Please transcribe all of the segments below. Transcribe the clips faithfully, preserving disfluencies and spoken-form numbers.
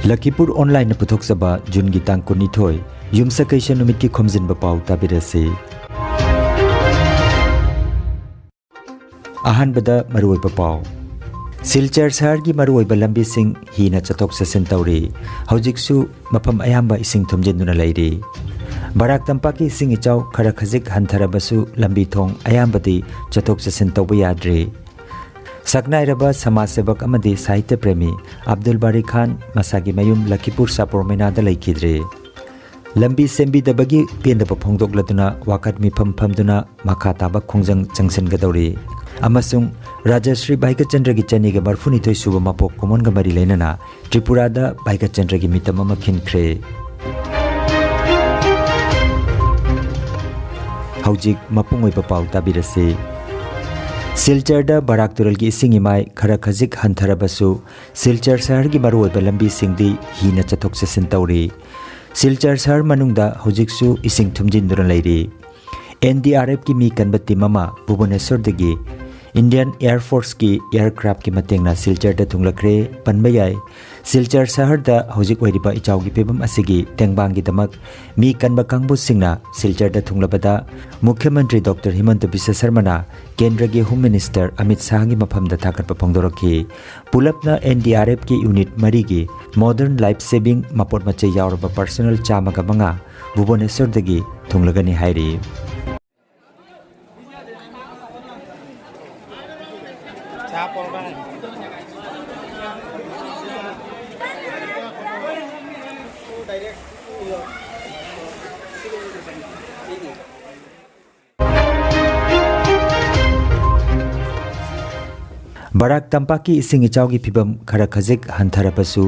ꯂꯈꯤꯄꯨꯔ ꯑꯣꯟꯂꯥꯏꯟꯅ ꯄꯨꯊꯣꯛꯆꯕ ꯖꯨꯟꯒꯤ ꯇꯥꯡ ꯀꯨꯟꯅꯤꯊꯣꯏ, ꯌꯨꯝꯁꯀꯩꯁ ꯅꯨꯃꯤꯠꯀꯤ ꯈꯣꯝꯖꯤꯟꯕ ꯄꯥꯎ ꯇꯥꯕꯤꯔꯁꯤ꯫ ꯑꯍꯥꯟꯕꯗ ꯃꯔꯨꯑꯣꯏꯕ ꯄꯥꯎ꯫ ꯁꯤꯜꯆꯔ ꯁꯍꯔꯒꯤ ꯃꯔꯨꯑꯣꯏꯕ ꯂꯝꯕꯤꯁꯤꯡ ꯍꯤꯅ ꯆꯠꯊꯣꯛ ꯆꯠꯁꯤꯟ ꯇꯧꯔꯤ꯫ ꯍꯧꯖꯤꯛꯁꯨ ꯃꯐꯝ ꯑꯌꯥꯝꯕ ꯏꯁꯤꯡ ꯊꯨꯝꯖꯤꯟꯗꯨꯅ ꯂꯩꯔꯤ꯫ ꯕꯔꯥꯛ ꯇꯝꯄꯥꯛꯀꯤ ꯏꯁꯤꯡ ꯏꯆꯥꯎ ꯈꯔ ꯈꯖꯤꯛ ꯍꯟꯊꯔꯕꯁꯨ ꯂꯝꯕꯤ ꯊꯣꯡ ꯑꯌꯥꯝꯕꯗꯤ ꯆꯠꯊꯣꯛ ꯆꯠꯁꯤꯟ ꯇꯧꯕ ꯌꯥꯗ꯭ꯔꯤ꯫ ꯁꯛꯅꯥꯏꯔꯕ ꯁꯃꯥꯖ ꯁꯦꯕꯛ ꯑꯃꯗꯤ ꯁꯥꯍꯤꯇ꯭ꯌ ꯄ꯭ꯔꯦꯃꯤ ꯑꯕꯗꯨꯜ ꯕꯥꯔꯤ ꯈꯥꯟ ꯃꯁꯥꯒꯤ ꯃꯌꯨꯝ ꯂꯈꯤꯄꯨꯔ ꯁꯥꯄꯣꯔ ꯃꯩꯅꯥꯗ ꯂꯩꯈꯤꯗ꯭ꯔꯦ꯫ ꯂꯝꯕꯤ ꯁꯦꯝꯕꯤꯗꯕꯒꯤ ꯄꯦꯟꯗꯕ ꯐꯣꯡꯗꯣꯛꯂꯗꯨꯅ ꯋꯥꯀꯠ ꯃꯤꯐꯝ ꯐꯝꯗꯨꯅ ꯃꯈꯥ ꯇꯥꯕ ꯈꯣꯡꯖꯪ ꯆꯪꯁꯤꯟꯒꯗꯧꯔꯤ꯫ ꯑꯃꯁꯨꯡ ꯔꯥꯖꯁ꯭ꯔꯤ ꯚꯥꯏꯒꯆꯟꯗ꯭ꯔꯒꯤ ꯆꯅꯤꯒ ꯃꯔꯐꯨꯅꯤꯊꯣꯏ ꯁꯨꯕ ꯃꯄꯣꯛ ꯀꯨꯝꯑꯣꯟꯒ ꯃꯔꯤ ꯂꯩꯅꯅ ꯇ꯭ꯔꯤꯄꯨꯔꯥꯗ ꯚꯥꯏꯒꯆꯟꯗ꯭ꯔꯒꯤ ꯃꯤꯇꯝ ꯑꯃ ꯈꯤꯟꯈ꯭ꯔꯦ꯫ ꯍꯧꯖꯤꯛ ꯃꯄꯨꯡ ꯑꯣꯏꯕ ꯄꯥꯎ ꯇꯥꯕꯤꯔꯁꯤ꯫ ꯁꯤꯜꯆꯔꯗ ꯕꯔꯥꯛ ꯇꯨꯔꯦꯜꯒꯤ ꯏꯁꯤꯡ ꯏꯃꯥꯏ ꯈꯔ ꯈꯖꯤꯛ ꯍꯟꯊꯔꯕꯁꯨ, ꯁꯤꯜꯆꯔ ꯁꯍꯔꯒꯤ ꯃꯔꯨꯑꯣꯏꯕ ꯂꯝꯕꯤꯁꯤꯡꯗꯤ ꯍꯤꯅ ꯆꯠꯊꯣꯛ ꯆꯠꯁꯤꯟ ꯇꯧꯔꯤ꯫ ꯁꯤꯜꯆꯔ ꯁꯍꯔ ꯃꯅꯨꯡꯗ ꯍꯧꯖꯤꯛꯁꯨ ꯏꯁꯤꯡ ꯊꯨꯝꯖꯤꯟꯗꯨꯅ ꯂꯩꯔꯤ꯫ ꯑꯦꯟ ꯗꯤ ꯑꯥꯔ ꯑꯦꯐꯀꯤ ꯃꯤ ꯀꯟꯕ ꯇꯤꯝ ꯑꯃ ꯚꯨꯕꯅꯦꯁ꯭ꯋꯔꯗꯒꯤ ꯏꯟꯗꯤꯌꯟ ꯑꯦꯌꯔ ꯐꯣꯔꯁꯀꯤ ꯑꯦꯌꯔꯀ꯭ꯔꯥꯐꯀꯤ ꯃꯇꯦꯡꯅ ꯁꯤꯜꯆꯔꯗ ꯊꯨꯡꯂꯈ꯭ꯔꯦ꯫ ꯄꯟꯕ ꯌꯥꯏ, ꯁꯤꯜꯆꯔ ꯁꯍꯔꯗ ꯍꯧꯖꯤꯛ ꯑꯣꯏꯔꯤꯕ ꯏꯆꯥꯎꯒꯤ ꯐꯤꯕꯝ ꯑꯁꯤꯒꯤ ꯇꯦꯡꯕꯥꯡꯒꯤꯗꯃꯛ ꯃꯤ ꯀꯟꯕ ꯀꯥꯡꯕꯨꯁꯤꯡꯅ ꯁꯤꯜꯆꯔꯗ ꯊꯨꯡꯂꯕꯗ ꯃꯨꯈ꯭ꯌ ꯃꯟꯇ꯭ꯔꯤ ꯗꯣꯛꯇꯔ ꯍꯤꯃꯟꯇ ꯕꯤꯁ꯭ꯋ ꯁꯔꯃꯅ ꯀꯦꯟꯗ꯭ꯔꯒꯤ ꯍꯣꯝ ꯃꯤꯅꯤꯁꯇꯔ ꯑꯃꯤꯠ ꯁꯥꯍꯒꯤ ꯃꯐꯝꯗ ꯊꯥꯒꯠꯄ ꯐꯣꯡꯗꯣꯔꯛꯈꯤ꯫ ꯄꯨꯂꯞꯅ ꯑꯦꯟ ꯗꯤ ꯑꯥꯔ ꯑꯦꯐꯀꯤ ꯌꯨꯅꯤꯠ ꯃꯔꯤꯒꯤ ꯃꯣꯗꯔꯟ ꯂꯥꯏꯐ ꯁꯦꯚꯤꯡ ꯃꯄꯣꯠ ꯃꯆꯩ ꯌꯥꯎꯔꯕ ꯄꯔꯁꯣꯅꯦꯜ ꯆꯥꯝꯃꯒ ꯃꯉꯥ ꯚꯨꯕꯅꯦꯁ꯭ꯋꯔꯗꯒꯤ ꯊꯨꯡꯂꯒꯅꯤ ꯍꯥꯏꯔꯤ꯫ ꯕꯔꯥꯛ ꯇꯝꯄꯥꯛꯀꯤ ꯏꯁꯤꯡ ꯏꯆꯥꯎꯒꯤ ꯐꯤꯕꯝ ꯈꯔ ꯈꯖꯤꯛ ꯍꯟꯊꯔꯕꯁꯨ,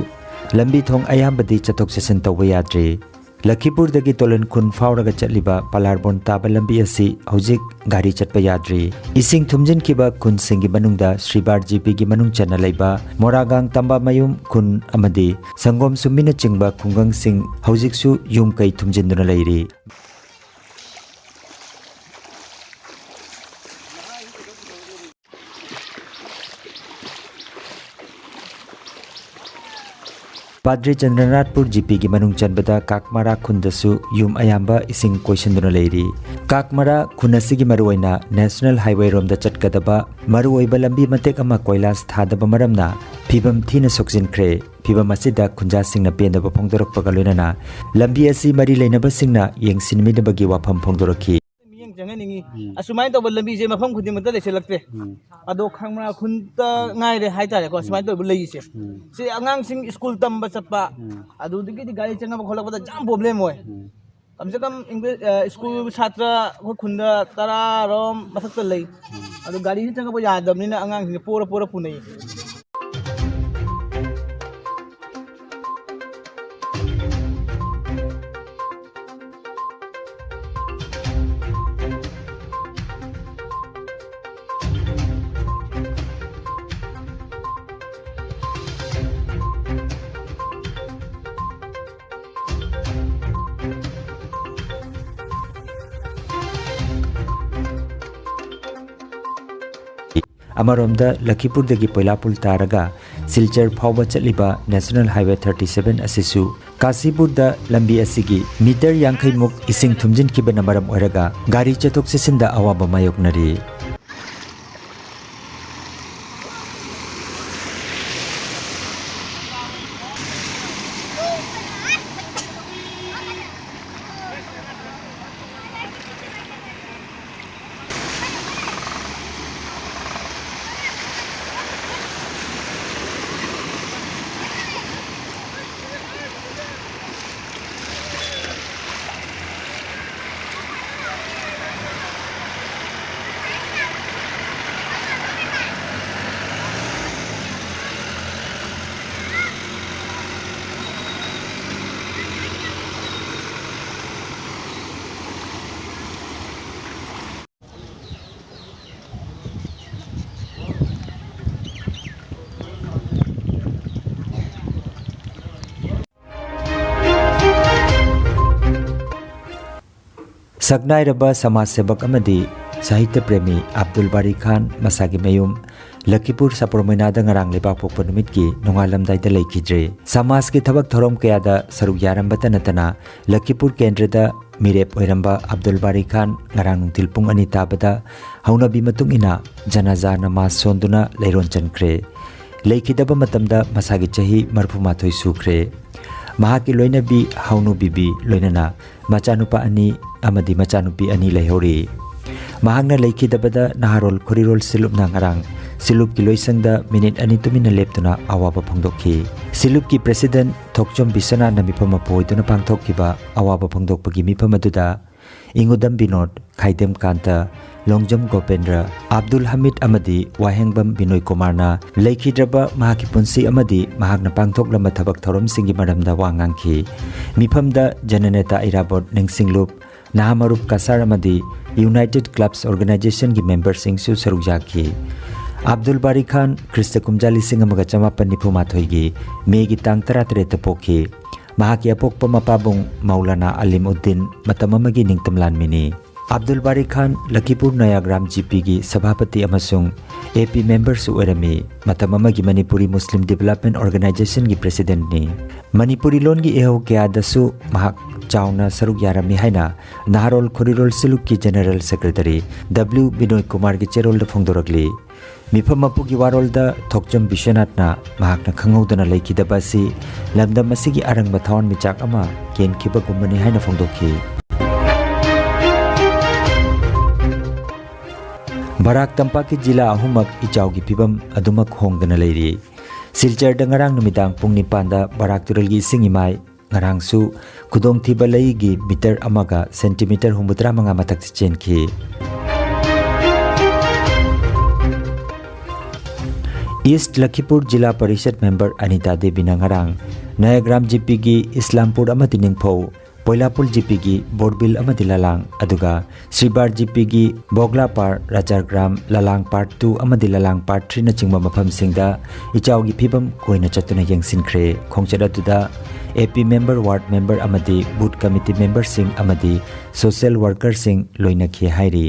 ꯂꯝꯕꯤ ꯊꯣꯡ ꯑꯌꯥꯝꯕꯗꯤ ꯆꯠꯊꯣꯛ ꯆꯠꯁꯤꯟ ꯇꯧꯕ ꯌꯥꯗ꯭ꯔꯤ꯫ ꯂꯈꯤꯄꯨꯔꯗꯒꯤ ꯇꯣꯂꯟ ꯈꯨꯟ ꯐꯥꯎꯔꯒ ꯆꯠꯂꯤꯕ ꯄꯂꯥꯔꯕꯣꯟ ꯇꯥꯕ ꯂꯝꯕꯤ ꯑꯁꯤ ꯍꯧꯖꯤꯛ ꯒꯥꯔꯤ ꯆꯠꯄ ꯌꯥꯗ꯭ꯔꯤ꯫ ꯏꯁꯤꯡ ꯊꯨꯝꯖꯤꯟꯈꯤꯕ ꯈꯨꯟꯁꯤꯡꯒꯤ ꯃꯅꯨꯡꯗ ꯁ꯭ꯔꯤꯕꯥꯔ ꯖꯤ ꯄꯤꯒꯤ ꯃꯅꯨꯡ ꯆꯟꯅ ꯂꯩꯕ ꯃꯣꯔꯥꯒꯥꯡ ꯇꯝꯕꯥꯃꯌꯨꯝ ꯈꯨꯟ ꯑꯃꯗꯤ ꯁꯪꯒꯣꯝ ꯁꯨꯝꯃꯤꯅꯆꯤꯡꯕ ꯈꯨꯡꯒꯪꯁꯤꯡ ꯍꯧꯖꯤꯛꯁꯨ ꯌꯨꯝ ꯀꯩ ꯊꯨꯝꯖꯤꯟꯗꯨꯅ ꯂꯩꯔꯤ꯫ ꯄꯥꯗ꯭ꯔꯤ ꯆꯟꯗ꯭ꯔꯅꯥꯊꯄꯨꯔ ꯖꯤꯄꯤꯒꯤ ꯃꯅꯨꯡ ꯆꯟꯕꯗ ꯀꯥꯛꯃꯔꯥ ꯈꯨꯟꯗꯁꯨ ꯌꯨꯝ ꯑꯌꯥꯝꯕ ꯏꯁꯤꯡ ꯀꯣꯏꯁꯤꯟꯗꯨꯅ ꯂꯩꯔꯤ꯫ ꯀꯥꯛꯃꯔꯥ ꯈꯨꯟ ꯑꯁꯤꯒꯤ ꯃꯔꯨꯑꯣꯏꯅ ꯅꯦꯁꯅꯦꯜ ꯍꯥꯏꯋꯦ ꯔꯣꯝꯗ ꯆꯠꯀꯗꯕ ꯃꯔꯨꯑꯣꯏꯕ ꯂꯝꯕꯤ ꯃꯇꯦꯛ ꯑꯃ ꯀꯣꯏꯂꯥꯁ ꯊꯥꯗꯕ ꯃꯔꯝꯅ ꯐꯤꯕꯝ ꯊꯤꯅ ꯁꯣꯛꯆꯤꯟꯈ꯭ꯔꯦ꯫ ꯐꯤꯕꯝ ꯑꯁꯤꯗ ꯈꯨꯟꯖꯥꯁꯤꯡꯅ ꯄꯦꯟꯗꯕ ꯐꯣꯡꯗꯣꯔꯛꯄꯒ ꯂꯣꯏꯅꯅ ꯂꯝꯕꯤ ꯑꯁꯤ ꯃꯔꯤ ꯂꯩꯅꯕꯁꯤꯡꯅ ꯌꯦꯡꯁꯤꯟꯕꯤꯅꯕꯒꯤ ꯋꯥꯐꯝ ꯐꯣꯡꯗꯣꯔꯛꯈꯤ꯫ ꯃꯤꯠꯌꯦꯡ ꯆꯪꯍꯟꯅꯤꯡꯉꯤ꯫ ꯎꯝ꯫ ꯑꯁꯨꯃꯥꯏꯅ ꯇꯧꯕ ꯂꯝꯕꯤꯁꯦ ꯃꯐꯝ ꯈꯨꯗꯤꯡꯃꯛꯇ ꯂꯩꯁꯤꯜꯂꯛꯇ꯭ꯔꯦ꯫ ꯎꯝ꯫ ꯑꯗꯣ ꯈꯥꯡꯃꯔꯥ ꯈꯨꯟꯇ ꯎꯝ꯫ ꯉꯥꯏꯔꯦ ꯍꯥꯏꯇꯥꯔꯦꯀꯣ, ꯎꯝ꯫ ꯁꯨꯃꯥꯏꯅ ꯇꯧꯕ ꯂꯩꯔꯤꯁꯦ꯫ ꯎꯝ꯫ ꯁꯤ ꯑꯉꯥꯡꯁꯤꯡ ꯁ꯭ꯀꯨꯜ ꯇꯝꯕ ꯆꯠꯄ, ꯎꯝ꯫ ꯑꯗꯨꯗꯒꯤꯗꯤ ꯒꯥꯔꯤ ꯆꯪꯉꯛꯄ ꯈꯣꯠꯂꯛꯄꯗ ꯌꯥꯝ ꯄ꯭ꯔꯣꯕ꯭ꯂꯦꯝ ꯑꯣꯏ꯫ ꯎꯝ꯫ ꯀꯝ ꯁꯦ ꯀꯝ ꯏꯪꯂꯤꯁ, ꯑ, ꯁ꯭ꯀꯨꯜ ꯁꯥꯇ꯭ꯔ ꯑꯩꯈꯣꯏ ꯈꯨꯟꯗ ꯇꯔꯥꯔꯣꯝ ꯃꯊꯛꯇ ꯂꯩ꯫ ꯎꯝ꯫ ꯑꯗꯨ ꯒꯥꯔꯤꯁꯤ ꯆꯪꯉꯛꯄ ꯌꯥꯗꯕꯅꯤꯅ ꯑꯉꯥꯡꯁꯤꯡꯁꯦ ꯄꯣꯔ ꯄꯣꯔ ꯄꯨꯅꯩ꯫ ꯑꯃꯔꯣꯝꯗ ꯂꯈꯤꯄꯨꯔꯗꯒꯤ ꯄꯣꯏꯂꯥꯄꯨꯜ ꯇꯥꯔꯒ ꯁꯤꯜꯆꯔ ꯐꯥꯎꯕ ꯆꯠꯂꯤꯕ ꯅꯦꯁꯅꯦꯜ ꯍꯥꯏꯋꯦ ꯊꯥꯔꯇꯤ ꯁꯚꯦꯟ ꯑꯁꯤꯁꯨ ꯀꯥꯁꯤꯄꯨꯔꯗ ꯂꯝꯕꯤ ꯑꯁꯤꯒꯤ ꯃꯤꯇꯔ ꯌꯥꯡꯈꯩ ꯃꯨꯛ ꯏꯁꯤꯡ ꯊꯨꯝꯖꯤꯟꯈꯤꯕꯅ ꯃꯔꯝ ꯑꯣꯏꯔꯒ ꯒꯥꯔꯤ ꯆꯠꯊꯣꯛ ꯆꯠꯁꯤꯟꯗ ꯑꯋꯥꯕ ꯃꯥꯌꯣꯛꯅꯔꯤ꯫ ꯁꯛꯅꯥꯏꯔꯕ ꯁꯃꯥꯖ ꯁꯦꯕꯛ ꯑꯃꯗꯤ ꯁꯥꯍꯤꯇ꯭ꯌ ꯄ꯭ꯔꯦꯃꯤ ꯑꯕꯗꯨꯜ ꯕꯥꯔꯤ ꯈꯥꯟ ꯃꯁꯥꯒꯤ ꯃꯌꯨꯝ ꯂꯈꯤꯄꯨꯔ ꯁꯥꯄꯨꯔꯃꯩꯅꯥꯗ ꯉꯔꯥꯡ ꯂꯩꯕꯥꯛꯄꯣꯛꯄ ꯅꯨꯃꯤꯠꯀꯤ ꯅꯣꯡꯉꯥꯜꯂꯝꯗꯥꯏꯗ ꯂꯩꯈꯤꯗ꯭ꯔꯦ꯫ ꯁꯃꯥꯖꯀꯤ ꯊꯕꯛ ꯊꯧꯔꯝ ꯀꯌꯥꯗ ꯁꯔꯨꯛ ꯌꯥꯔꯝꯕꯇ ꯅꯠꯇꯅ ꯂꯈꯤꯄꯨꯔ ꯀꯦꯟꯗ꯭ꯔꯗ ꯃꯤꯔꯦꯞ ꯑꯣꯏꯔꯝꯕ ꯑꯕꯗꯨꯜ ꯕꯥꯔꯤ ꯈꯥꯟ ꯉꯔꯥꯡ ꯅꯨꯡꯊꯤꯜ ꯄꯨꯡ ꯑꯅꯤ ꯇꯥꯕꯗ ꯍꯧꯅꯕꯤ ꯃꯇꯨꯡ ꯏꯟꯅ ꯖꯅꯥꯖꯥ ꯅꯃꯥꯖ ꯁꯣꯟꯗꯨꯅ ꯂꯩꯔꯣꯟ ꯆꯟꯈ꯭ꯔꯦ꯫ ꯂꯩꯈꯤꯗꯕ ꯃꯇꯝꯗ ꯃꯁꯥꯒꯤ ꯆꯍꯤ ꯃꯔꯤꯐꯨ ꯃꯥꯊꯣꯏ ꯁꯨꯈ꯭ꯔꯦ꯫ ꯃꯍꯥꯛꯀꯤ ꯂꯣꯏꯅꯕꯤ ꯍꯥꯎꯅꯨ ꯕꯤꯕꯤ ꯂꯣꯏꯅꯅ ꯃꯆꯥꯅꯨꯄꯥ ꯑꯅꯤ ꯑꯃꯗꯤ ꯃꯆꯥꯅꯨꯄꯤ ꯑꯅꯤ ꯂꯩꯍꯧꯔꯤ꯫ ꯃꯍꯥꯛꯅ ꯂꯩꯈꯤꯗꯕꯗ ꯅꯍꯥꯔꯣꯜ ꯈꯣꯔꯤꯔꯣꯜ ꯁꯤꯂꯨꯞꯅ ꯉꯔꯥꯡ ꯁꯤꯂꯨꯞꯀꯤ ꯂꯣꯏꯁꯪꯗ ꯃꯤꯅꯤꯠ ꯑꯅꯤ ꯇꯨꯃꯤꯟꯅ ꯂꯦꯞꯇꯨꯅ ꯑꯋꯥꯕ ꯐꯣꯡꯗꯣꯛꯈꯤ꯫ ꯁꯤꯂꯨꯞꯀꯤ ꯄ꯭ꯔꯦꯁꯤꯗꯦꯟꯠ ꯊꯣꯛꯆꯣꯝ ꯕꯤꯁ꯭ꯋꯅꯥꯊꯅ ꯃꯤꯐꯝ ꯃꯄꯨ ꯑꯣꯏꯗꯨꯅ ꯄꯥꯡꯊꯣꯛꯈꯤꯕ ꯑꯋꯥꯕ ꯐꯣꯡꯗꯣꯛꯄꯒꯤ ꯃꯤꯐꯝ ꯑꯗꯨꯗ ꯏꯉꯨꯗꯝ ꯕꯤꯅꯣꯗ, ꯈꯥꯏꯗꯦꯝ ꯀꯥꯟꯇ, ꯂꯣꯡꯖꯝ ꯒꯣꯄꯦꯟꯗ꯭ꯔ, ꯑꯕꯗꯨꯜ ꯍꯃꯤꯗ ꯑꯃꯗꯤ ꯋꯥꯍꯦꯡꯕꯝ ꯕꯤꯅꯣꯏ ꯀꯨꯃꯥꯔꯅ ꯂꯩꯈꯤꯗ꯭ꯔꯕ ꯃꯍꯥꯛꯀꯤ ꯄꯨꯟꯁꯤ ꯑꯃꯗꯤ ꯃꯍꯥꯛꯅ ꯄꯥꯡꯊꯣꯛꯂꯝꯕ ꯊꯕꯛ ꯊꯧꯔꯝꯁꯤꯡꯒꯤ ꯃꯔꯝꯗ ꯋꯥ ꯉꯥꯡꯈꯤ꯫ ꯃꯤꯐꯝꯗ ꯖꯅꯅꯦꯇꯥ ꯏꯔꯥꯕꯣꯠ ꯅꯤꯡꯁꯤꯡꯂꯨꯞ, ꯅꯍꯥꯃꯔꯨꯞ ꯀꯁꯥꯔ ꯑꯃꯗꯤ ꯌꯨꯅꯥꯏꯇꯦꯗ ꯀ꯭ꯂꯕꯁ ꯑꯣꯔꯒꯅꯥꯏꯖꯦꯁꯟꯒꯤ ꯃꯦꯝꯕꯔꯁꯤꯡꯁꯨ ꯁꯔꯨꯛ ꯌꯥꯈꯤ꯫ ꯑꯕꯗꯨꯜ ꯕꯥꯔꯤ ꯈꯥꯟ ꯈ꯭ꯔꯤꯁꯇ ꯀꯨꯝꯖꯥ ꯂꯤꯁꯤꯡ ꯑꯃꯒ ꯆꯃꯥꯄꯟ ꯅꯤꯐꯨ ꯃꯥꯊꯣꯏꯒꯤ ꯃꯦꯒꯤ ꯇꯥꯡ ꯇꯔꯥꯇꯔꯦꯠꯇ ꯄꯣꯛꯈꯤ꯫ ꯃꯍꯥꯛꯀꯤ ꯑꯄꯣꯛꯄ ꯃꯄꯥꯕꯨꯡ ꯃꯧꯂꯥꯅꯥ ꯑꯂꯤꯝ ꯎꯗꯗꯤꯟ ꯃꯇꯝ ꯑꯃꯒꯤ ꯅꯤꯡꯇꯝ ꯂꯥꯟꯃꯤꯅꯤ꯫ ꯑꯕꯗꯨꯜ ꯕꯥꯔꯤ ꯈꯥꯟ ꯂꯈꯤꯄꯨꯔ ꯅꯌꯥꯒ꯭ꯔꯥꯝ ꯖꯤꯄꯤꯒꯤ ꯁꯚꯥꯄꯇꯤ ꯑꯃꯁꯨꯡ ꯑꯦꯄꯤ ꯃꯦꯝꯕꯔꯁꯨ ꯑꯣꯏꯔꯝꯃꯤ꯫ ꯃꯇꯝ ꯑꯃꯒꯤ ꯃꯅꯤꯄꯨꯔꯤ ꯃꯨꯁꯂꯤꯝ ꯗꯤꯕꯦꯂꯞꯃꯦꯟ ꯑꯣꯔꯒꯅꯥꯏꯖꯦꯁꯟꯒꯤ ꯄ꯭ꯔꯦꯁꯤꯗꯦꯟꯠꯅꯤ꯫ ꯃꯅꯤꯄꯨꯔꯤ ꯂꯣꯟꯒꯤ ꯏꯍꯧ ꯀꯌꯥꯗꯁꯨ ꯃꯍꯥꯛ ꯆꯥꯎꯅ ꯁꯔꯨꯛ ꯌꯥꯔꯝꯃꯤ ꯍꯥꯏꯅ ꯅꯍꯥꯔꯣꯜ ꯈꯣꯔꯤꯔꯣꯜ ꯁꯤꯂꯨꯞꯀꯤ ꯖꯦꯅꯔꯦꯜ ꯁꯦꯀ꯭ꯔꯦꯇꯔꯤ ꯗꯕ꯭ꯂꯤꯎ ꯕꯤꯅꯣꯏ ꯀꯨꯃꯥꯔꯒꯤ ꯆꯦꯔꯣꯜꯗ ꯐꯣꯡꯗꯣꯔꯛꯂꯤ꯫ ꯃꯤꯐꯝ ꯃꯄꯨꯒꯤ ꯋꯥꯔꯣꯜꯗ ꯊꯣꯛꯆꯣꯝ ꯕꯤꯁ꯭ꯋꯅꯥꯊꯅ ꯃꯍꯥꯛꯅ ꯈꯪꯍꯧꯗꯅ ꯂꯩꯈꯤꯗꯕ ꯑꯁꯤ ꯂꯝꯗꯝ ꯑꯁꯤꯒꯤ ꯑꯔꯪꯕ ꯊꯋꯥꯟꯃꯤꯆꯥꯛ ꯑꯃ ꯀꯦꯟꯈꯤꯕꯒꯨꯝꯕꯅꯤ ꯍꯥꯏꯅ ꯐꯣꯡꯗꯣꯛꯈꯤ꯫ ꯕꯔꯥꯛ ꯇꯝꯄꯥꯛꯀꯤ ꯖꯤꯂꯥ ꯑꯍꯨꯝꯃꯛ ꯏꯆꯥꯎꯒꯤ ꯐꯤꯕꯝ ꯑꯗꯨꯃꯛ ꯍꯣꯡꯗꯅ ꯂꯩꯔꯤ꯫ ꯁꯤꯜꯆꯔꯗ ꯉꯔꯥꯡ ꯅꯨꯃꯤꯗꯥꯡ ꯄꯨꯡ ꯅꯤꯄꯥꯟꯗ ꯕꯔꯥꯛ ꯇꯨꯔꯦꯜꯒꯤ ꯏꯁꯤꯡ ꯏꯃꯥꯏ ꯉꯔꯥꯡꯁꯨ ꯈꯨꯗꯣꯡꯊꯤꯕ ꯂꯩꯒꯤ ꯃꯤꯇꯔ ꯑꯃꯒ ꯁꯦꯟꯇꯤꯃꯤꯇꯔ ꯍꯨꯝꯐꯨꯇꯔꯥ ꯃꯉꯥ ꯃꯊꯛꯇ ꯆꯦꯟꯈꯤ꯫ ꯏꯁ꯭ꯠ ꯂꯈꯤꯄꯨꯔ ꯖꯤꯂꯥ ꯄꯔꯤꯁꯠ ꯃꯦꯝꯕꯔ ꯑꯅꯤꯇꯥ ꯗꯦꯕꯤꯅ ꯉꯔꯥꯡ ꯅꯌꯥꯒ꯭ꯔꯥꯝ ꯖꯤꯄꯤꯒꯤ ꯏꯁꯂꯥꯝꯄꯨꯔ ꯑꯃꯗꯤ ꯅꯤꯡꯐꯧ, ꯄꯣꯏꯂꯥꯄꯨꯜ ꯖꯤꯄꯤꯒꯤ ꯕꯣꯔꯕꯤꯜ ꯑꯃꯗꯤ ꯂꯂꯥꯡ, ꯑꯗꯨꯒ ꯁ꯭ꯔꯤꯕꯥꯔ ꯖꯤꯄꯤꯒꯤ ꯕꯣꯒꯂꯥꯄꯥꯔ, ꯔꯥꯖꯥꯔꯒ꯭ꯔꯥꯝ, ꯂꯂꯥꯡ ꯄꯥꯔꯠ ꯇꯨ ꯑꯃꯗꯤ ꯂꯂꯥꯡ ꯄꯥꯔꯠ ꯊ꯭ꯔꯤꯅꯆꯤꯡꯕ ꯃꯐꯝꯁꯤꯡꯗ ꯏꯆꯥꯎꯒꯤ ꯐꯤꯕꯝ ꯀꯣꯏꯅ ꯆꯠꯇꯨꯅ ꯌꯦꯡꯁꯤꯟꯈ꯭ꯔꯦ꯫ ꯈꯣꯡꯆꯠ ꯑꯗꯨꯗ ꯑꯦꯄꯤ ꯃꯦꯝꯕꯔ, ꯋꯥꯔꯗ ꯃꯦꯝꯕꯔ ꯑꯃꯗꯤ ꯕꯨꯊ ꯀꯃꯤꯇꯤ ꯃꯦꯝꯕꯔꯁꯤꯡ ꯑꯃꯗꯤ ꯁꯣꯁꯤꯌꯦꯜ ꯋꯥꯔꯀꯔꯁꯤꯡ ꯂꯣꯏꯅꯈꯤ ꯍꯥꯏꯔꯤ꯫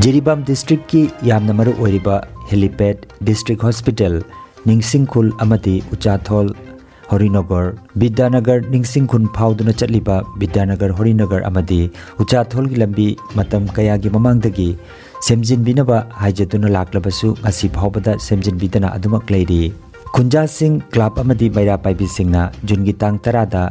ꯖꯤꯔꯤꯕꯥꯝ ꯗꯤꯁꯇ꯭ꯔꯤꯛꯀꯤ ꯌꯥꯝꯅ ꯃꯔꯨ ꯑꯣꯏꯔꯤꯕ helipad, district hospital, ꯅꯤꯡꯁꯤꯡꯈꯨꯜ ꯑꯃꯗꯤ ꯎꯆꯥꯊꯣꯜ, ꯍꯔꯤꯅꯒꯔ, ꯕꯤꯗ꯭ꯌꯥꯅꯒꯔ, ꯅꯤꯡꯁꯤꯡꯈꯨꯜ ꯐꯥꯎꯗꯨꯅ ꯆꯠꯂꯤꯕ ꯕꯤꯗ꯭ꯌꯥꯅꯒꯔ, ꯍꯔꯤꯅꯒꯔ ꯑꯃꯗꯤ ꯎꯆꯥꯊꯣꯜꯒꯤ ꯂꯝꯕꯤ ꯃꯇꯝ ꯀꯌꯥꯒꯤ ꯃꯃꯥꯡꯗꯒꯤ ꯁꯦꯝꯖꯤꯟꯕꯤꯅꯕ ꯍꯥꯏꯖꯗꯨꯅ ꯂꯥꯛꯂꯕꯁꯨ ꯉꯁꯤ ꯐꯥꯎꯕꯗ ꯁꯦꯝꯖꯤꯟꯕꯤꯗꯅ ꯑꯗꯨꯃꯛ ꯂꯩꯔꯤ꯫ ꯈꯨꯟꯖꯥꯁꯤꯡ ꯀ꯭ꯂꯕ ꯑꯃꯗꯤ ꯃꯩꯔꯥ ꯄꯥꯏꯕꯤꯁꯤꯡꯅ ꯖꯨꯟꯒꯤ ꯇꯥꯡ ꯇꯔꯥꯗ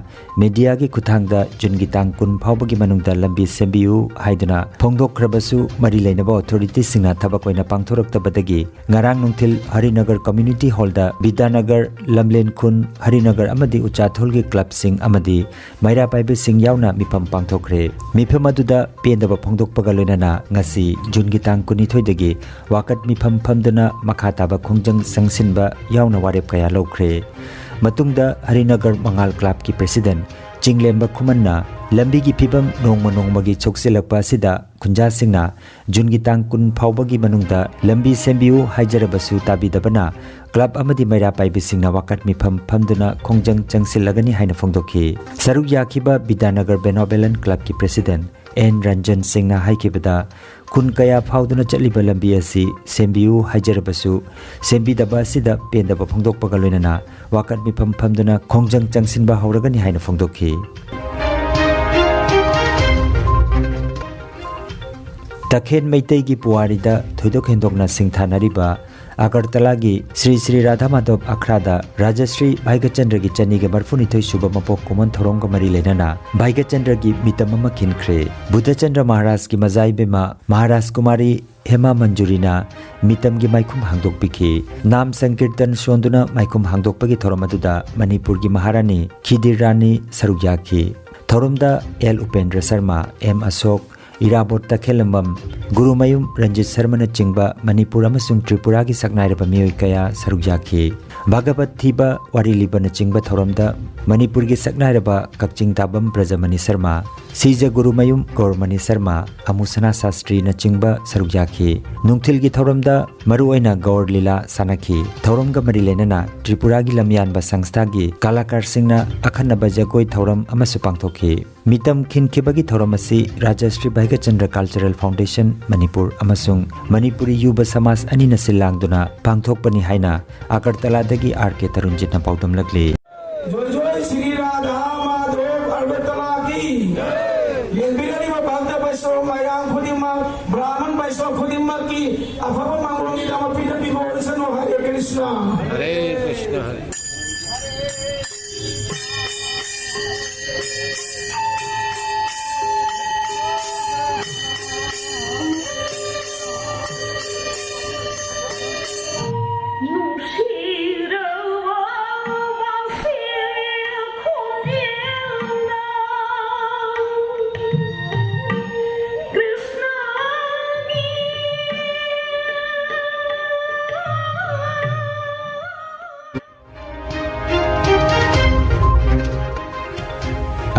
ꯃꯦꯗꯤꯌꯥꯒꯤ ꯈꯨꯠꯊꯥꯡꯗ ꯖꯨꯟꯒꯤ ꯇꯥꯡ ꯀꯨꯟ ꯐꯥꯎꯕꯒꯤ ꯃꯅꯨꯡꯗ ꯂꯝꯕꯤ ꯁꯦꯝꯕꯤꯌꯨ ꯍꯥꯏꯗꯨꯅ ꯐꯣꯡꯗꯣꯛꯈ꯭ꯔꯕꯁꯨ ꯃꯔꯤ ꯂꯩꯅꯕ ꯑꯣꯊꯣꯔꯤꯇꯤꯁꯤꯡꯅ ꯊꯕꯛ ꯑꯣꯏꯅ ꯄꯥꯡꯊꯣꯔꯛꯇꯕꯗꯒꯤ ꯉꯔꯥꯡ ꯅꯨꯡꯊꯤꯜ ꯍꯔꯤꯅꯒꯔ ꯀꯝꯃ꯭ꯌꯨꯅꯤꯇꯤ ꯍꯣꯜꯗ ꯕꯤꯗ꯭ꯌꯥꯅꯒꯔ, ꯂꯝꯂꯦꯟ ꯈꯨꯟ, ꯍꯔꯤꯅꯒꯔ ꯑꯃꯗꯤ ꯎꯆꯥꯊꯣꯜꯒꯤ ꯀ꯭ꯂꯕꯁꯤꯡ ꯑꯃꯗꯤ ꯃꯩꯔꯥ ꯄꯥꯏꯕꯤꯁꯤꯡ ꯌꯥꯎꯅ ꯃꯤꯐꯝ ꯄꯥꯡꯊꯣꯛꯈ꯭ꯔꯦ꯫ ꯃꯤꯐꯝ ꯑꯗꯨꯗ ꯄꯦꯟꯗꯕ ꯐꯣꯡꯗꯣꯛꯄꯒ ꯂꯣꯏꯅꯅ ꯉꯁꯤ ꯖꯨꯟꯒꯤ ꯇꯥꯡ ꯀꯨꯟꯅꯤꯊꯣꯏꯗꯒꯤ ꯋꯥꯀꯠ ꯃꯤꯐꯝ ꯐꯝꯗꯨꯅ ꯃꯈꯥ ꯇꯥꯕ ꯈꯣꯡꯖꯪ ꯆꯪꯁꯤꯟꯕ ꯌꯥꯎꯅ ꯋꯥꯔꯦꯞ ꯀꯌꯥ ꯂꯧꯈ꯭ꯔꯦ꯫ ꯃꯇꯨꯡꯗ ꯍꯔꯤꯅꯒꯔ ꯃꯉꯥꯜ ꯀ꯭ꯂꯕꯀꯤ ꯄ꯭ꯔꯦꯁꯤꯗꯦꯟꯠ ꯆꯤꯡꯂꯦꯝꯕ ꯈꯨꯃꯟꯅ ꯂꯝꯕꯤꯒꯤ ꯐꯤꯕꯝ ꯅꯣꯡꯃ ꯅꯣꯡꯃꯒꯤ ꯁꯣꯛꯆꯤꯜꯂꯛꯄ ꯑꯁꯤꯗ ꯈꯨꯟꯖꯥꯁꯤꯡꯅ ꯖꯨꯟꯒꯤ ꯇꯥꯡ ꯀꯨꯟ ꯐꯥꯎꯕꯒꯤ ꯃꯅꯨꯡꯗ ꯂꯝꯕꯤ ꯁꯦꯝꯕꯤꯌꯨ ꯍꯥꯏꯖꯔꯕꯁꯨ ꯇꯥꯕꯤꯗꯕꯅ ꯀ꯭ꯂꯕ ꯑꯃꯗꯤ ꯃꯩꯔꯥ ꯄꯥꯏꯕꯤꯁꯤꯡꯅ ꯋꯥꯀꯠ ꯃꯤꯐꯝ ꯐꯝꯗꯨꯅ ꯈꯣꯡꯖꯪ ꯆꯪꯁꯤꯜꯂꯒꯅꯤ ꯍꯥꯏꯅ ꯐꯣꯡꯗꯣꯛꯈꯤ꯫ ꯁꯔꯨꯛ ꯌꯥꯈꯤꯕ ꯕꯤꯗ꯭ꯌꯥꯅꯒꯔ ꯕꯦꯅꯣꯕꯦꯂꯟ ꯀ꯭ꯂꯕꯀꯤ ꯄ꯭ꯔꯦꯁꯤꯗꯦꯟꯠ ꯑꯦꯟ ꯔꯟꯖꯟ ꯁꯤꯡꯅ ꯍꯥꯏꯈꯤꯕꯗ, ꯈꯨꯟ ꯀꯌꯥ ꯐꯥꯎꯗꯨꯅ ꯆꯠꯂꯤꯕ ꯂꯝꯕꯤ ꯑꯁꯤ ꯁꯦꯝꯕꯤꯌꯨ ꯍꯥꯏꯖꯔꯕꯁꯨ ꯁꯦꯝꯕꯤꯗꯕ ꯑꯁꯤꯗ ꯄꯦꯟꯗꯕ ꯐꯣꯡꯗꯣꯛꯄꯒ ꯂꯣꯏꯅꯅ ꯋꯥꯀꯠ ꯃꯤꯐꯝ ꯐꯝꯗꯨꯅ ꯈꯣꯡꯖꯪ ꯆꯪꯁꯤꯟꯕ ꯍꯧꯔꯒꯅꯤ ꯍꯥꯏꯅ ꯐꯣꯡꯗꯣꯛꯈꯤ꯫ ꯇꯈꯦꯜ ꯃꯩꯇꯩꯒꯤ ꯄꯨꯋꯥꯔꯤꯗ ꯊꯣꯏꯗꯣꯛ ꯍꯦꯟꯗꯣꯛꯅ ꯁꯤꯡꯊꯥꯅꯔꯤꯕ ꯑꯒꯔꯇꯂꯥꯒꯤ ꯁ꯭ꯔꯤ ꯁ꯭ꯔꯤ ꯔꯥꯙꯥ ꯃꯥꯙꯕ ꯑꯈ꯭ꯔꯥꯗ ꯔꯥꯖꯁ꯭ꯔꯤ ꯚꯥꯏꯒꯆꯟꯗ꯭ꯔꯒꯤ ꯆꯅꯤꯒ ꯃꯔꯐꯨꯅꯤꯊꯣꯏ ꯁꯨꯕ ꯃꯄꯣꯛ ꯀꯨꯝꯑꯣꯟ ꯊꯧꯔꯝꯒ ꯃꯔꯤ ꯂꯩꯅꯅ ꯚꯥꯏꯒꯆꯟꯗ꯭ꯔꯒꯤ ꯃꯤꯇꯝ ꯑꯃ ꯈꯤꯟꯈ꯭ꯔꯦ꯫ ꯕꯨꯙꯆꯟꯗ꯭ꯔ ꯃꯍꯥꯔꯥꯖꯀꯤ ꯃꯖꯥꯏꯕꯦꯝꯃ ꯃꯍꯥꯔꯥꯖ ꯀꯨꯃꯥꯔꯤ ꯍꯦꯃꯥ ꯃꯟꯖꯨꯔꯤꯅ ꯃꯤꯇꯝꯒꯤ ꯃꯥꯏꯈꯨꯝ ꯍꯥꯡꯗꯣꯛꯄꯤꯈꯤ꯫ ꯅꯥꯝ ꯁꯪꯀꯤꯔꯇꯟ ꯁꯣꯟꯗꯨꯅ ꯃꯥꯏꯈꯨꯝ ꯍꯥꯡꯗꯣꯛꯄꯒꯤ ꯊꯧꯔꯝ ꯑꯗꯨꯗ ꯃꯅꯤꯄꯨꯔꯒꯤ ꯃꯍꯥꯔꯥꯅꯤ ꯈꯤꯗꯤꯔ ꯔꯥꯅꯤ ꯁꯔꯨꯛ ꯌꯥꯈꯤ꯫ ꯊꯧꯔꯝꯗ ꯑꯦꯜ ꯎꯄꯦꯟꯗ꯭ꯔ ꯁꯔꯃ, ꯑꯦꯝ ꯑꯁꯣꯛ, ꯏꯔꯥꯕꯣꯠ ꯇꯈꯦꯜꯂꯝꯕꯝ, ꯒꯨꯔꯨꯃꯌꯨꯝ ꯔꯟꯖꯤꯠ ꯁꯔꯃꯅꯆꯤꯡꯕ ꯃꯅꯤꯄꯨꯔ ꯑꯃꯁꯨꯡ ꯇ꯭ꯔꯤꯄꯨꯔꯥꯒꯤ ꯁꯛꯅꯥꯏꯔꯕ ꯃꯤꯑꯣꯏ ꯀꯌꯥ ꯁꯔꯨꯛ ꯌꯥꯈꯤ꯫ ꯚꯥꯒꯕꯠ ꯊꯤꯕ, ꯋꯥꯔꯤ ꯂꯤꯕꯅꯆꯤꯡꯕ ꯊꯧꯔꯝꯗ ꯃꯅꯤꯄꯨꯔꯒꯤ ꯁꯛꯅꯥꯏꯔꯕ ꯀꯛꯆꯤꯡ ꯇꯥꯕꯝ ꯕ꯭ꯔꯖꯃꯅꯤ ꯁꯔꯃ, ꯁꯤꯖ ꯒꯨꯔꯨꯃꯌꯨꯝ ꯒꯧꯔꯃꯅꯤ ꯁꯔꯃ, ꯑꯃꯨꯁꯅꯥ ꯁꯥꯁꯇ꯭ꯔꯤꯅꯆꯤꯡꯕ ꯁꯔꯨꯛ ꯌꯥꯈꯤ꯫ ꯅꯨꯡꯊꯤꯜꯒꯤ ꯊꯧꯔꯝꯗ ꯃꯔꯨꯑꯣꯏꯅ ꯒꯧꯔ ꯂꯤꯂꯥ ꯁꯥꯟꯅꯈꯤ꯫ ꯊꯧꯔꯝꯒ ꯃꯔꯤ ꯂꯩꯅꯅ ꯇ꯭ꯔꯤꯄꯨꯔꯥꯒꯤ ꯂꯝꯌꯥꯟꯕ ꯁꯪꯁꯊꯥꯒꯤ ꯀꯂꯥꯀꯥꯔꯁꯤꯡꯅ ꯑꯈꯟꯅꯕ ꯖꯒꯣꯏ ꯊꯧꯔꯝ ꯑꯃꯁꯨ ꯄꯥꯡꯊꯣꯛꯈꯤ꯫ ꯃꯤꯇꯝ ꯈꯤꯟꯈꯤꯕꯒꯤ ꯊꯧꯔꯝ ꯑꯁꯤ ꯔꯥꯖꯁ꯭ꯔꯤ ꯚꯥꯏꯒꯆꯟꯗ꯭ꯔ ꯀꯜꯆꯔꯦꯜ ꯐꯥꯎꯟꯗꯦꯁꯟ ꯃꯅꯤꯄꯨꯔ ꯑꯃꯁꯨꯡ ꯃꯅꯤꯄꯨꯔꯤ ꯌꯨꯕ ꯁꯃꯥꯖ ꯑꯅꯤꯅ ꯁꯤꯜ ꯂꯥꯡꯗꯨꯅ ꯄꯥꯡꯊꯣꯛꯄꯅꯤ ꯍꯥꯏꯅ ꯑꯒꯔꯇꯂꯥꯗꯒꯤ ꯑꯥꯔ ꯀꯦ ꯇꯔꯨꯟꯖꯤꯠꯅ ꯄꯥꯎꯗꯝꯂꯛꯂꯤ꯫ ꯖꯣꯏ ꯖꯣꯏ ꯁ꯭ꯔꯤ ꯔꯥꯙꯥ ꯃꯥꯙꯕ ꯑꯒꯔꯇꯂꯥꯒꯤ ꯌꯦꯡꯕꯤꯔꯤꯕ ꯚꯛꯇ ꯕꯩꯁ꯭ꯅꯣ ꯃꯌꯥꯝ ꯈꯨꯗꯤꯡꯃꯛ, ꯕ꯭ꯔꯥꯍꯃꯟ ꯕꯩꯁ꯭ꯅꯣ ꯈꯨꯗꯤꯡꯃꯛꯀꯤ ꯑꯐꯕ ꯃꯪꯒꯣꯜꯒꯤꯗꯃꯛ ꯄꯤꯔꯛꯄꯤꯕ ꯑꯣꯏꯁꯅꯨ꯫ ꯍꯔꯦ ꯀ꯭ꯔꯤꯁꯅ꯫ ꯍꯔꯦ ꯀ꯭ꯔꯤꯁꯅ, ꯍꯔꯦ꯫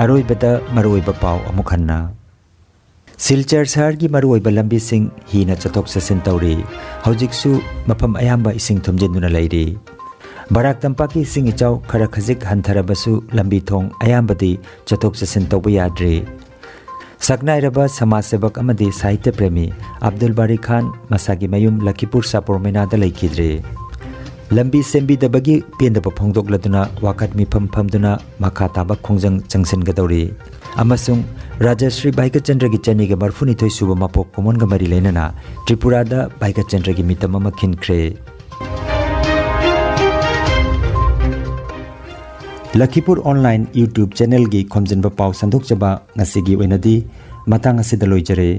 ꯑꯔꯣꯏꯕꯗ ꯃꯔꯨꯑꯣꯏꯕ ꯄꯥꯎ ꯑꯃꯨꯛ ꯍꯟꯅ꯫ ꯁꯤꯜꯆꯔ ꯁꯍꯔꯒꯤ ꯃꯔꯨꯑꯣꯏꯕ ꯂꯝꯕꯤꯁꯤꯡ ꯍꯤꯅ ꯆꯠꯊꯣꯛ ꯆꯠꯁꯤꯟ ꯇꯧꯔꯤ꯫ ꯍꯧꯖꯤꯛꯁꯨ ꯃꯐꯝ ꯑꯌꯥꯝꯕ ꯏꯁꯤꯡ ꯊꯨꯝꯖꯤꯟꯗꯨꯅ ꯂꯩꯔꯤ꯫ ꯕꯔꯥꯛ ꯇꯝꯄꯥꯛꯀꯤ ꯏꯁꯤꯡ ꯏꯆꯥꯎ ꯈꯔ ꯈꯖꯤꯛ ꯍꯟꯊꯔꯕꯁꯨ ꯂꯝꯕꯤ ꯊꯣꯡ ꯑꯌꯥꯝꯕꯗꯤ ꯆꯠꯊꯣꯛ ꯆꯠꯁꯤꯟ ꯇꯧꯕ ꯌꯥꯗ꯭ꯔꯤ꯫ ꯁꯛꯅꯥꯏꯔꯕ ꯁꯃꯥꯖ ꯁꯦꯕꯛ ꯑꯃꯗꯤ ꯁꯥꯍꯤꯇ꯭ꯌ ꯄ꯭ꯔꯦꯃꯤ ꯑꯕꯗꯨꯜ ꯕꯥꯔꯤ ꯈꯥꯟ ꯃꯁꯥꯒꯤ ꯃꯌꯨꯝ ꯂꯈꯤꯄꯨꯔ ꯁꯥꯄꯨꯔ ꯃꯩꯅꯥꯗ ꯂꯩꯈꯤꯗ꯭ꯔꯦ꯫ ꯂꯝꯕꯤ ꯁꯦꯝꯕꯤꯗꯕꯒꯤ ꯄꯦꯟꯗꯕ ꯐꯣꯡꯗꯣꯛꯂꯗꯨꯅ ꯋꯥꯀꯠ ꯃꯤꯐꯝ ꯐꯝꯗꯨꯅ ꯃꯈꯥ ꯇꯥꯕ ꯈꯣꯡꯖꯪ ꯆꯪꯁꯤꯟꯒꯗꯧꯔꯤ꯫ ꯑꯃꯁꯨꯡ ꯔꯥꯖꯁ꯭ꯔꯤ ꯚꯥꯏꯒꯆꯟꯗ꯭ꯔꯒꯤ ꯆꯅꯤꯒ ꯃꯔꯐꯨꯅꯤꯊꯣꯏ ꯁꯨꯕ ꯃꯄꯣꯛ ꯀꯨꯝꯑꯣꯟꯒ ꯃꯔꯤ ꯂꯩꯅꯅ ꯇ꯭ꯔꯤꯄꯨꯔꯥꯗ ꯚꯥꯏꯒꯆꯟꯗ꯭ꯔꯒꯤ ꯃꯤꯇꯝ ꯑꯃ ꯈꯤꯟꯈ꯭ꯔꯦ꯫ ꯂꯈꯤꯄꯨꯔ ꯑꯣꯟꯂꯥꯏꯟ YouTube ꯆꯦꯅꯦꯜꯒꯤ ꯈꯣꯝꯖꯤꯟꯕ ꯄꯥꯎ ꯁꯟꯗꯣꯛꯆꯕ ꯉꯁꯤꯒꯤ ꯑꯣꯏꯅꯗꯤ ꯃꯇꯥꯡ ꯑꯁꯤꯗ ꯂꯣꯏꯖꯔꯦ꯫